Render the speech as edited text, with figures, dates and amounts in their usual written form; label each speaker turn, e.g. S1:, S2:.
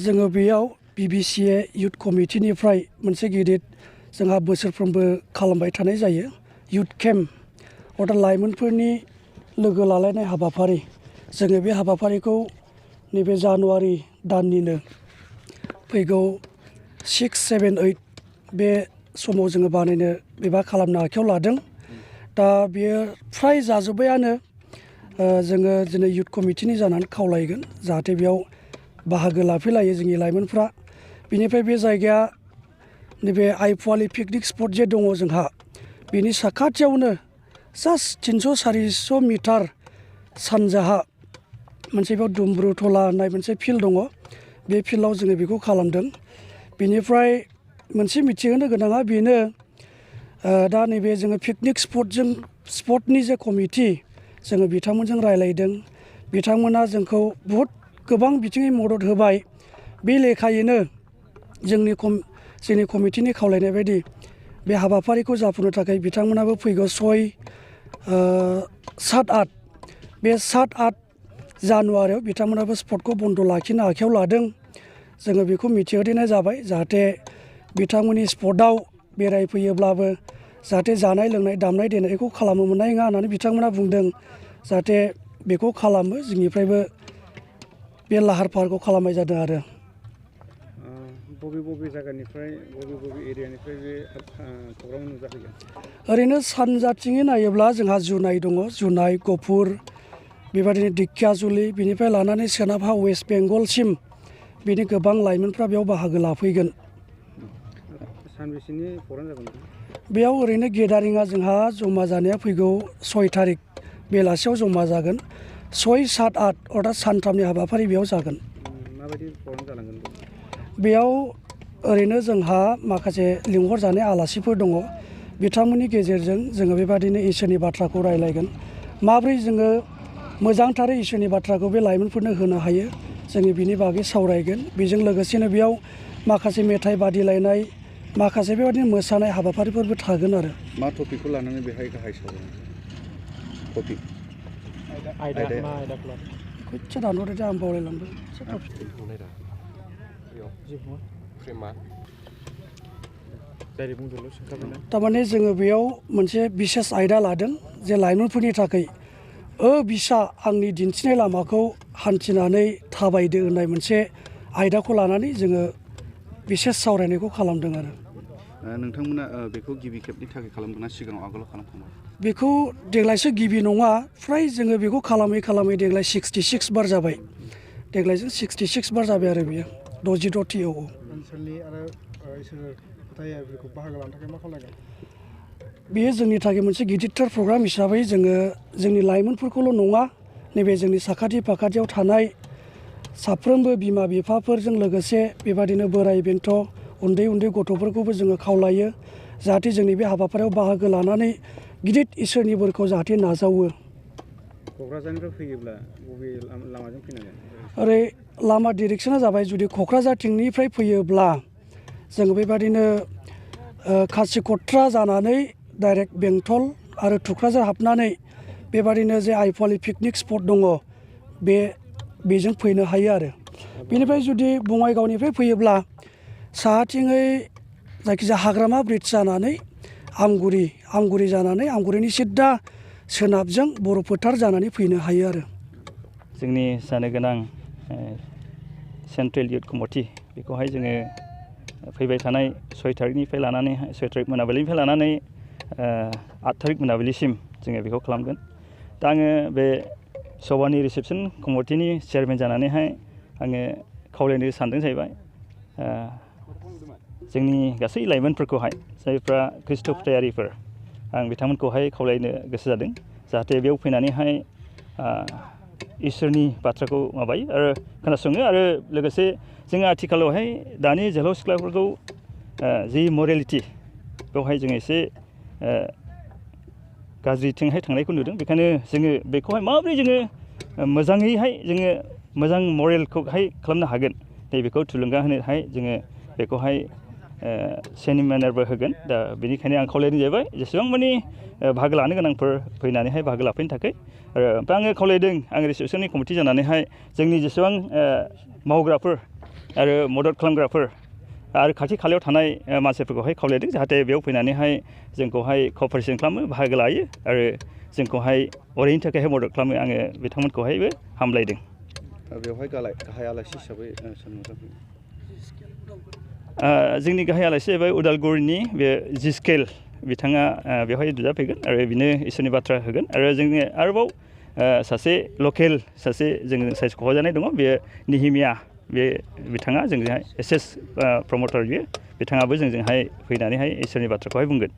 S1: जोङो बेयाव Bbca youth कमिटिनिफ्राय मोनसे गिदिर जोंहा बोसोरफ्रोमबो खालामबाय थानाय जायो युथ केम्प अर्थात लाइमोनफोरनि लोगो लालायनाय हाबाफारि जोङो बे हाबाफारिखौ नैबे जानुवारि दाननिनो फैगौ 6, 7, 8 बे समाव जोङो बानायनो एबा खालामनो आखायाव लादों दा बेयो फ्राय जाजोब्बायानो जोङो दिनै युथ कमिटिनि जानानै खावलायगोन जाहाथे बेयाव बाहागो लाफैलायो जोंनि लाइमोनफ्रा बिनिफ्राय बे जायगाया नैबे आइपुवालि पिकनिक स्पट जे दङ जोंहा बेनि साखाथियावनो जास्ट 300-400 मिटार सानजाहा मोनसे बेयाव दुम्ब्रुथला होननाय मोनसे फिल्ड दङ बे फिल्डआव जोङो बेखौ खालामदों बिनिफ्राय मोनसे मिथिहोनो गोनाङा बेनो दा नैबे जोङो पिकनिक स्पटनि जे कमिटि जोङो बिथांमोनजों रायलायदों बिथांमोना जोंखौ बहुद गोबां बिथिङै मदद होबाय बे लेखायैनो जोंनि कमिटिनि खावलायनाय बायदि बे हाबाफारिखौ जाफुंनो थाखाय बिथांमोनाबो फैगौ 6, 7, 8 बे 7, 8 जानुवारियाव बिथांमोनाबो स्पटखौ बन्द लाखिनो आखायाव लादों जोङो बेखौ मिथिहोनाय जाबाय जाहाथे बिथांमोननि स्पटआव बेरायफैयोब्लाबो जाहाथे जानाय लोंनाय दामनाय देनायखौ खालामनो मोननाय नङा होननानै बिथांमोना बुंदों जाहाथे बेखौ खालामो जोंनिफ्रायबो बे लाहार फाहारखौ खालामनाय जादों आरो
S2: बबे जायगानिफ्राय बबे एरियानिफ्राय बे प्रग्राम नुजाफैगोन
S1: ओरैनो सानजाथिङै नायोब्ला जोंहा जुनाय दङ जुनाय गफुर बेबायदिनो दिखियाजुलि बिनिफ्राय लानानै सोनाबहा वेस्ट बेंगलसिम बिनि गोबां लाइमोनफ्रा बेयाव बाहागो लाफैगोन
S2: सानबेसेनि प्रग्राम जागोन
S1: बेयाव ओरैनो गेदारिङा जोंहा जमा जानाया फैगौ 6 थारिख बेलासियाव जमा जागोन 6, 7, 8 अर्थात सानथामनि हाबाफारि बेयाव जागोन
S2: माबायदि प्रग्राम जालांगोन
S1: बेयाव ओरैनो जोंहा माखासे लिंहरजानाय आलासिफोर दङ बिथांमोननि गेजेरजों जोङो बेबादिनो इसोरनि बाथ्राखौ रायलायगोन माब्रै जोङो मोजांथारै इसोरनि बाथ्राखौ बे लाइमोनफोरनो होनो हायो जोङो बिनि बागै सावरायगोन बेजों लोगोसेनो बेयाव माखासे मेथाइ बादिलायनाय माखासे बेबादिनो मोसानाय हाबाफारिफोरबो थागोन आरो
S2: मा टपिकखौ लानानै बेहाय गाहाय सावरायगोन टपिक आयदाखौ
S1: खोथिया दानहरदो आं बावलायलांदों थारमाने जोङो बेयाव मोनसे बिसेस आयदा लादों जे लाइमोनफोरनि थाखाय बिसा आंनि दिन्थिनाय लामाखौ हान्थिनानै थाबायदो होननाय मोनसे आयदाखौ लानानै जोङो बिसेस सावरायनायखौ खालामदों आरो
S2: नोंथांमोना बेखौ गिबि खेबनि थाखाय खालामदोंना सिगाङाव आगोलाव खालामखांबाय
S1: बेखौ देग्लायसो गिबि नङा फ्राय जोङो बेखौ खालामै देग्लाय 66 बार जाबाय देग्लायजों 66 बार जाबाय आरो बेयो 66
S3: ओनसोलनि आरो फोथायगिरिफोरखौ बाहागो लानो थाखाय मा खालामगोन
S1: बेयो जोंनि थाखाय मोनसे गिदिरथार प्रग्राम हिसाबै जोङो जोंनि लाइमोनफोरखौल' नङा नैबे जोंनि साखाथि फाखाथियाव थानाय साफ्रोमबो बिमा बिफाफोरजों लोगोसे बेबादिनो बोराय बेन्थ' उन्दै गथ'फोरखौबो जोङो खावलायो जाहाथे जोंनि बे हाबाफारियाव बाहागो लानानै गिदिर इसोरनि बोरखौ जाहाथे नाजावो
S2: क'क्राझारनिफ्राय फैयोब्ला बबे लामाजों फैनांगोन
S1: ओरै लामा डिरेक्सना जाबाय जुदि क'क्राझारथिंनिफ्राय फैयोब्ला जोङो बेबादिनो खासिक'ट्रा जानानै डाइरेक्ट बेंटल आरो थुक्राझार हाबनानै बेबादिनो जे आइपुवालि पिकनिक स्पट दङ बेजों फैनो हायो आरो बेनिफ्राय जुदि बङाइगावनिफ्राय फैयोब्ला साहाथिङै जायखिजाया हाग्रामा ब्रिज जानानै आमगुरि जानानै आमगुरिनि सिद्दा सोनाबजों बर' फोथार जानानै फैनो हायो आरो
S4: जोंनि जानो गोनां सेन्ट्रेल युथ कमिटि बेखौहाय जोङो फैबाय थानाय 6 थारिखनिफ्राय लानानै 6 थारिख मोनाबिलिनिफ्राय लानानै 8 थारिख मोनाबिलिसिम जोङो बेखौ खालामगोन दा आङो बे सभानि रिसेपसन कमिटिनि चेयारमेन जानानैहाय आङो खावलायनो सानदों जाहैबाय जोंनि गासै लाइमोनफोरखौहाय जायफ्रा ख्रिस्ट' फोथायारिफोर आं बिथांमोनखौहाय खावलायनो गोसो जादों जाहाथे बेयाव फैनानैहाय इसोरनि बाथ्राखौ माबायो आरो खोनासङो आरो लोगोसे जोङो आथिखालावहाय दानि जोहोलाव सिख्लाफोरखौ जि मरेलिटि बेवहाय जोङो एसे गाज्रिथिंहाय थांनायखौ नुदों बेखायनो जोङो बेखौहाय माबोरै जोङो मोजाङैहाय जोङो मोजां मरेलखौहाय खालामनो हागोन नैबेखौ थुलुंगा होनोहाय जोङो बेखौहाय सेमिनारबो होगोन दा बेनिखायनो आं खावलायनाय जाबाय जेसेबां मानि बाहागो लानो गोनांफोर फैनानैहाय बाहागो लाफैनो थाखाय आरो ओमफ्राय आङो खावलायदों आं रिसेपसननि कमिटि जानानैहाय जोंनि जेसेबां मावग्राफोर आरो मदद खालामग्राफोर आरो खाथि खालायाव थानाय मानसिफोरखौहाय खावलायदों जाहाथे बेयाव फैनानैहाय जोंखौहाय कपारेसन खालामो बाहागो लायो आरो जोंखौहाय अरायनि थाखायहाय मदद खालामो आङो बिथांमोनखौहायबो हामलायदों।
S2: बेवहाय गाहाय आलासि हिसाबै सोर नुजाफैयो?
S4: जोंनि गाहाय आलासिया जाहैबाय उदालगुरिनि बे जिस्केल बिथाङा बेवहाय नुजाफैगोन आरो बिनो इसोरनि बाथ्रा होगोन आरो जोंनि आरोबाव सासे लकेल सासे जोंजों सायख'जानाय दङ बेयो निहिमिया बे बिथाङा जोंजोंहाय एस प्रमटर बियो बिथाङाबो जोंजोंहाय फैनानैहाय इसोरनि बाथ्राखौहाय बुंगोन।